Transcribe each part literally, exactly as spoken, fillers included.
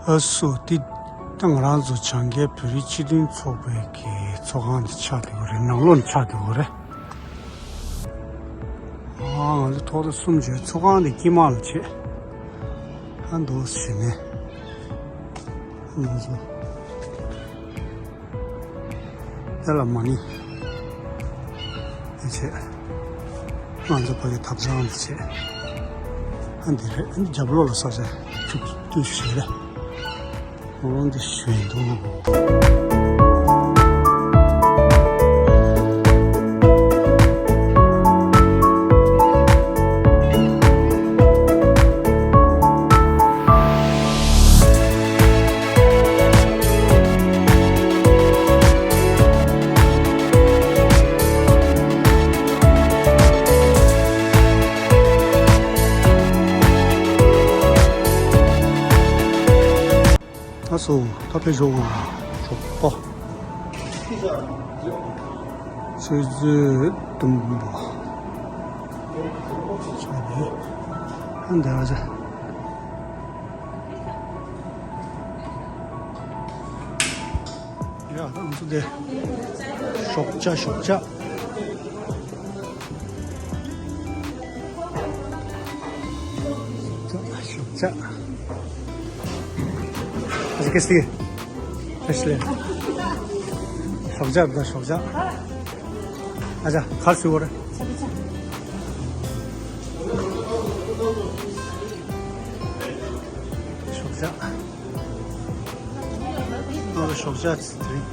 ཨ་སོ་ཏི། ད་ང་རང་ཚོ་བྱང་རྒྱལ་བོད་རིགས་སྤྱི་མཐུན་ཚོགས་པའི་གི་ཚོགས་ཁང་དེ་ཆགས་བསྡད་ཡོད་རེད། ནང་ལོགས་ནས་ཆགས་བསྡད་ཡོད་རེད། ཨ་ང་ཚོ་ཐོག་རྩེ་གསུམ་བྱས། ཚོགས་ཁང་དེ་དཀྱིལ་མ་ལ་བྱས། ཨ་འདུག་ཟེར་ནས། ང་ཚོ། དེ་ལ་མ་ཎི་དེ་བྱས། ང་ཚོ་ཕ་གི་ཐབ་ཚང་དེ་བྱས། ཨ་འདི་རེད། རྒྱབ་ལོགས་ལ་ས་ཆ་ཁྱུག་ཏུ་ཞིག་རེད། འོ་འདི་ཞུས་འདུག་ད་སོ་ད་ཕེབས་ཤོག་ཞོགས་པ། ཆུ་ཚོད་བདུན་པ། ཆ་ལེ། ཨ་འདི་ཨ་ཅག་ཡ་ང་ཚོ་དེ། ཞོགས་ཇ། ཞོགས་ཇ། ཞོགས་ཇ། ཨ་ཅག་ཀེ་སི། ཀེ་སི་ལེ། ཞོགས་ཇ་དང་ཞོགས་ཇ། ཨ་ཅག་ཁར་སུ་བོར། ཞོགས་ཇ། ང་ལ་ཞོགས་ཇ་ཅིག་དེ་རིང་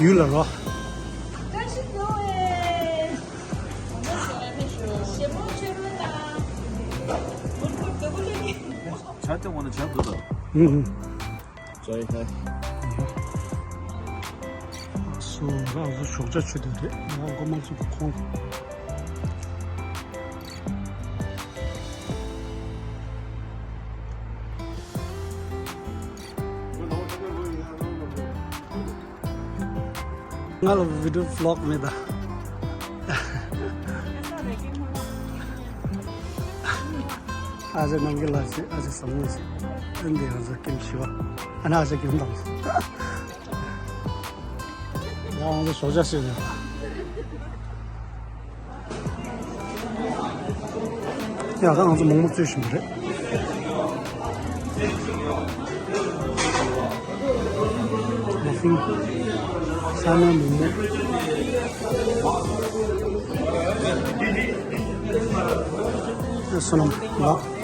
ཡུལ་ལ་རོ། ཇ་དེ་འོ་ན་ཇ་འདུག་ད། ཨུ་ཨུ། ཇ་ཧེ། སོ་རང་སོ་ཞོགས་ཇ་མཆོད་དེ་རེད། ང་མགོ་མ་ཚོས་ཁོང་། ང་ལ་བི་ཌི་ཡོ་བི་ལོག་མེད་ད། ཨ་ཅག་ནམ་མཁའི་ལ་ཞིག་ཨ་ཅག་བཟང་མོ་ཞིག་ཨ་འདི་ང་ཚོ་ཀེམ་ཞི་བ། ཨ་ན་ཨ་ཅག་ཀེམ་དང་། ང་ང་ཚོ་ཞོགས་ཇ་ཟེར་ནས། ཡ་ད་ང་ཚོ་མོག་མོག་བཙོས་བཞིན་པ་རེད། ནོ་ཐིང་། ས་ནམ་མོག་མོག་བསོད་ནམས་ལགས།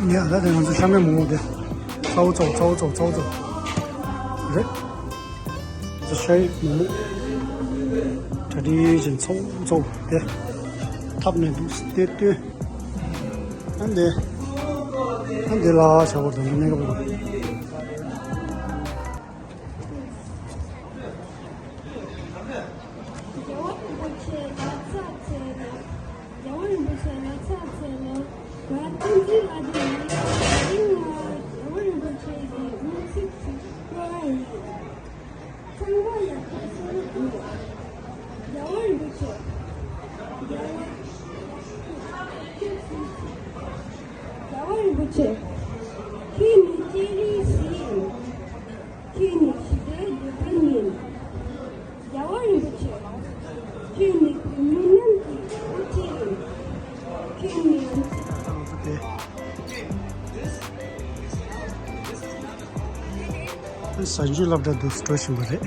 ཡ་ད་དེ་ང་ཚོ་ཤ་མེད་མོག་མོག་དེ། ཚ་བོ་ཚ་བོ་ཚ་བོ་ཚ་བོ་ཚ་བོ་ཚ་བོ་རེད། ང་ཚོ་ཤ་ཡི་མོག་མོག་གྲ་སྒྲིག་བྱས་ཚ་བོ་ཚ་བོ་དེ། ཐབ་ནས་འདུག་སྟེ་སྟོན། ཨ་འདི། ཨ་འདི་ལ་ཤ་བོ་དང་གནས་སྐབས་ལ། རྒྱལ་བ་རིན་པོ་ཆེ་ལ་ཕྱག་འཚལ་ལོ། རྒྱལ་བ་རིན་པོ་ཆེ་ལ་ཕྱག་འཚལ་ལོ། བཀའ་དྲིན་ཅན་ལ་དེ་ཡིན། རྒྱལ་བ་རིན་པོ་ཆེ་གི་དབུ་ཚིགས་སུ་བཀུར་བ་ཡིན། ཚང་མ་ཡར་ཐོན་སོང་དགོས། རྒྱལ་བ་རིན་པོ་ཆེ། རྒྱལ་བ། རྒྱལ་བ་རིན་པོ་ཆེ། ཁྱེད་ནི་ལྕགས་རི་ཞིག་ཡིན། ཁྱེད་ནི་ཞི་བདེའི་དེད་དཔོན་ཡིན། རྒྱལ་བ་རིན་པོ་ཆེ། ཁྱེད་ནི་བོད་མི་རྣམས་ཀྱི་དབུ་ཁྲིད་ཡིན། ཁྱེད་ནི་ཡང་གཟའ་མཇུག་སློབ་གྲྭ་དུ་འགྲོ་བཞིན་པ་རེད།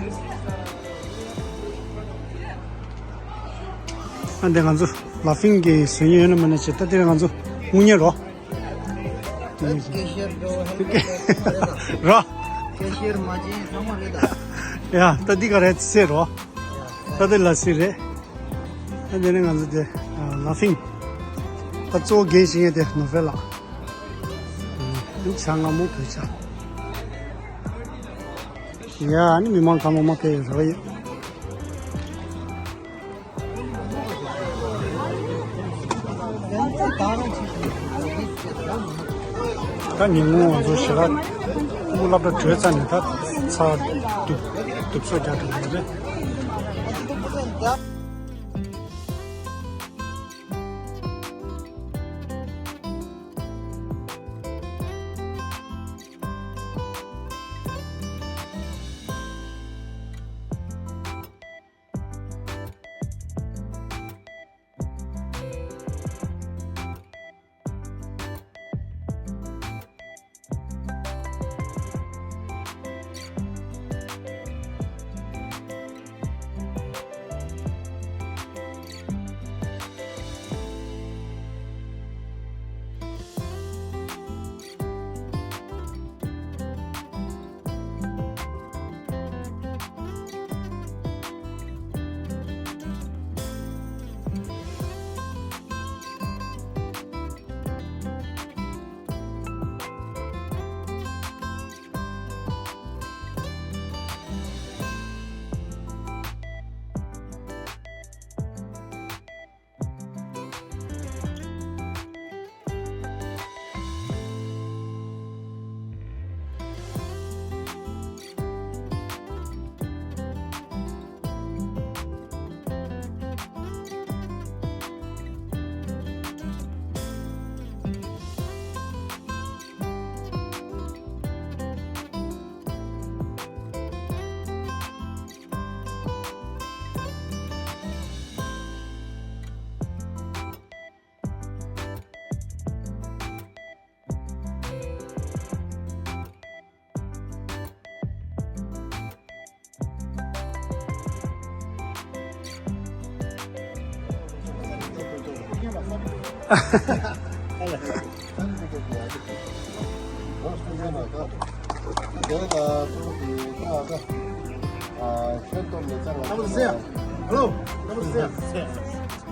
ཨ་འདི་ང་ཚོ་ལ་ཕིང་གི་བཟོ་མཁན་ཡོད་ན་མེད་ན་བྱས། ད་འདིར་ང་ཚོ་སྔོན་ཉལ་རོ། ཀེ་ཤེར་འགྲོ་ཧེ་མ་རེད་ད། རོ། ཀེ་ཤེར་མ་བྱེད་ཚང་མ་རེད་ད། ཡ་ད་འདི་ག་རེད་ཟེར་རོ། ད་འདི་ལ་སི་རེད། ད་འདི་ནི་ང་ཚོ་དེ་ལ་ཕིང་། ད་གཙོ་བོ་རྒན་ཞིག་ཡིན་དེ་ནོ་ཧྥེ་ལགས། འདུག་ཆ་ང་མོ་བོད་ཆ། ཡ་ཨ་ནི་མི་མང་གང་མང་མང་དེ་རོ་ཡོད། ད་ཉིན་མོ་ང་ཚོ་ཞེ་དྲག་སློབ་གྲྭ་གྲོལ་ཚར་ནས་ད་ཚ་སྡུག་སྡུག་སོ་རྒྱག་གི་ཡོད་རེད།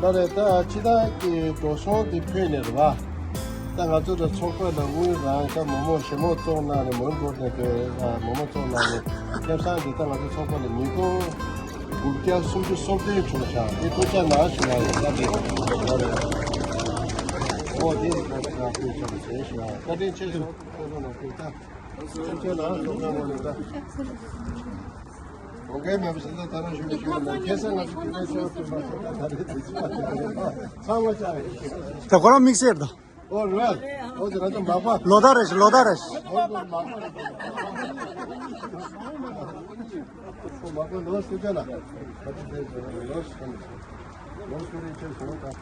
ལ་རེད། ད་ཕྱི་ཟླ་གི་འགྲོ་སོང་དེ་ཕུད་ནས་རེད་བ། ད་ང་ཚོ་ད་ཚོགས་པ་ལ་དངུལ་རང་ད་མོག་མོག་ཞེ་མོག་བཙོང་གནང་ནས། མོན་གྷོ་ནས་དེ་མོག་མོག་བཙོང་གནང་ནས། ཁེ་བཟང་དེ་ད་ང་ཚོ་ཚོགས་པ་ལ་ཉིས་སྟོང་དགུ་བརྒྱ་སུམ་ཅུ་སོ་བདུན་བྱུང་ཤག་དེ་ཐུགས་རྗེ་གནང་ཞུ་ཡ་ཡིན། ད་དེ་ཨོ་དེ་ད་ཐུགས་རྗེ་ཆེ་ཞུ་ཡ། བཀའ་དྲིན་ཆེ་ཞུ། ཁོང་ཚོ་ལ་ཐུགས་རྗེ་ཆེ་ལ་ཐུགས་རྗེ་ཆེ་ལ། ད་ཁོ་རང་དམིགས་བསལ་དང་། ཨོ་རེད། ཨོ་དེ་ར་ད་མག་པ། ལོ་ད་རེ་ཞིག་ལོ་ད་རེ་ཞིག་ཨོ་དེ་མག་པ་རེད། མག་པ་ལོ་སུ་ཅན་ལ། ལོ་སུ་རེ་ཆེ་སོང་ད། ད་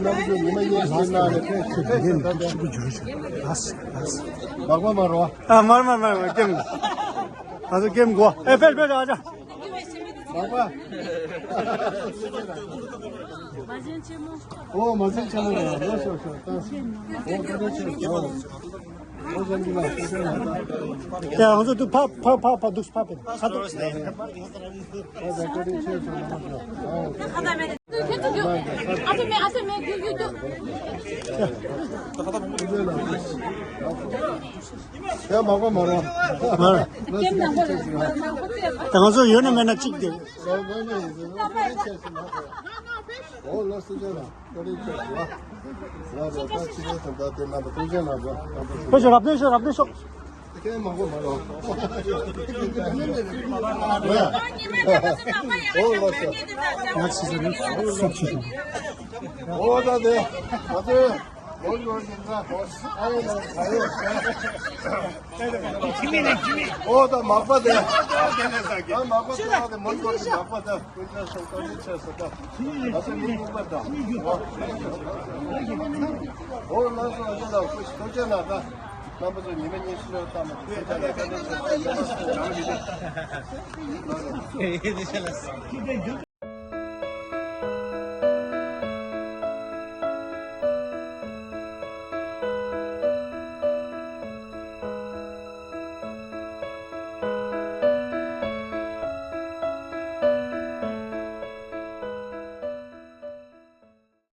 ནམ་རྒྱུན་ཉི་མ་གཉིས་ཤིག་ན་རེ་ཕེབས་ཕེབས་ཕེབས་ད། མག་པ་མ་རོ། ཨ་མར་མར་མར་མར་ཀེམ། ང་ཚོ་ཀེམ་གོ། ཨེ་ཕེབས་ཕེབས་ཨ་ཅག་མ་ཟིན་ཆེན་མོ། ཨོ་མ་ཟིན་ཆེན་མོ་རེད། ལོ་ཤོག་ཤོག་ད། ཨོ་ཀ་ཏོ་ཆེ་ཨོ། ཨོ་ཟན་གི་མ་ཟིན་ཆེན་མོ། ཡ་ང་ཚོ་དུ་ཕ་ཕ་ཕ་ཕ་དུག་ཕ་པེ་ཁ་ཏོ། ཨོ་ཟན་ཀ་ཏོ་ཆེ་ཆེ་མོ། ཨ་ཏོ་མེ་ཨ་ཏོ་མེ་རྒྱུག་རྒྱུག་རྒྱུག་ཡ་མ་གོ་མ་རོ། མ་རོ། ད་ང་ཚོ་ཡོད་ན་མེད་ན་གཅིག་དེ། ཨོ་ལོ་སུ་ཅན་ལ་ཏོ་རེ་ཅོ་ལ། ལ་རོ་ད་ཅི་རེ་ཐོན་ད་དེ་ན་པ་ཏུ་ཅན་ལ་རོ། ཕེ་ཤོ་རབ་ནེ་ཤོ་རབ་ནེ་ཤོ། ཁྱེད་མང་པོ་མ་རོ། ཨོ་ལོ་སོ། ང་ཚོ་སོགས་ཆེ་ཤོས། ཨོ་ད་དེ་ང་ཚོའི་མོན་གྷོ་གི་ད་ཨ་ཡེ་ལ་ད་ཡེ། ཨོ་ད་མག་པ་དེ། ད་མག་པ་དེ་ཨ་དེ་མོན་གྷོ་གི་མག་པ་དེ་ཀུན་ཅང་སོང་ཏོ་ནི་ཆེ་སོ་ད། ང་ཚོ་མི་གཉིས་པ་ད། ཨོ་ལ་སོ་ཨ་ཅེ་ལ་ཁུ་ཤི་ཏོ་ཅེ་ན་ད། རྣམ་པ་ཚོ་ཉི་མ་གཉིས་ཤི་ལོ་ད་མ་ཁུ་ཡ་ད་ལ་ད་ལ་ད་ལ།